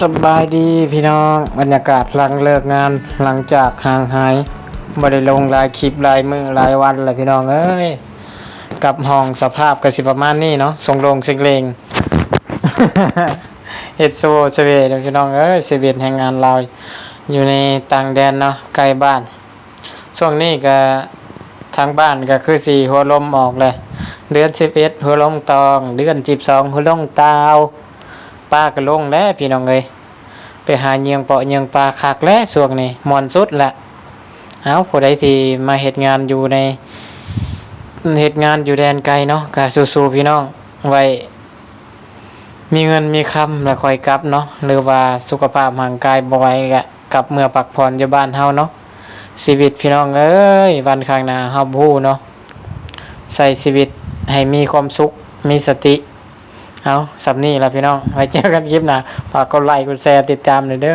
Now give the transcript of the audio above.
ສະບາຍດີພີ່ນ້ອງ, ບັນຍາກາດຫຼັງເລີກງານ ຫຼັງຈາກຫ່າງຫາຍ ບໍ່ໄດ້ລົງຫຼາຍຄລິບຫຼາຍມື້ຫຼາຍວັນແລ້ວພີ່ນ້ອງເອີຍ. ກັບຫ້ອງສະພາບກໍຊິປະມານນີ້ເນາະ, ຊົງໂລ່ງເຊັງເລັງ ເຮັດໂຊເຊເວເນາະພີ່ນ້ອງເອີຍ. ຊີວິດແຮງງານລາວຢູ່ໃນຕ່າງແດນເນາະ, ໄກບ້ານ. ຊ່ວງນີ້ກໍທາງບ້ານກໍຄືຊິຫົວລົມອອກແຫຼະ, ເດືອນສິບເອັດຫົວລົງຕອງ, ເດືອນສິບສອງຫົວລົງຕາວ, ປາກໍລົງແຫຼະພີ່ນ້ອງເອີຍ. ໄປຫາເຫຍື່ອງເປາະເຫຍື່ອງປາຄັກແຫຼະຊ່ວງນີ້, ມ່ວນສຸດລະ. ເອົາ ຜູ້ໃດທີ່ມາເຮັດງານຢູ່ໃນ ເຮັດງານຢູ່ແດນໄກເນາະ ກໍສູ້ໆພີ່ນ້ອງ, ໄວ້ມີເງິນມີຄຳແລ້ວຄ່ອຍກັບເນາະ, ຫຼືວ່າສຸຂະພາບຮ່າງກາຍບໍ່ໄຫວກໍກັບເມືອພັກຜ່ອນຢູ່ບ້ານເຮົາເນາະ. ຊີວິດພີ່ນ້ອງເອີຍ ວັນຂ້າງໜ້າເຮົາບໍ່ຮູ້ເນາະ, ໃຊ້ຊີວິດໃຫ້ມີຄວາມສຸກ ມີສະຕິ. ເອົາ ສ່ຳນີ້ລະພີ່ນ້ອງ, ໄວ້ເຈີກັນຄລິບໜ້າ. ຝາກກົດໄລກ໌ ກົດແຊ ຕິດຕາມແດ່ເດີ.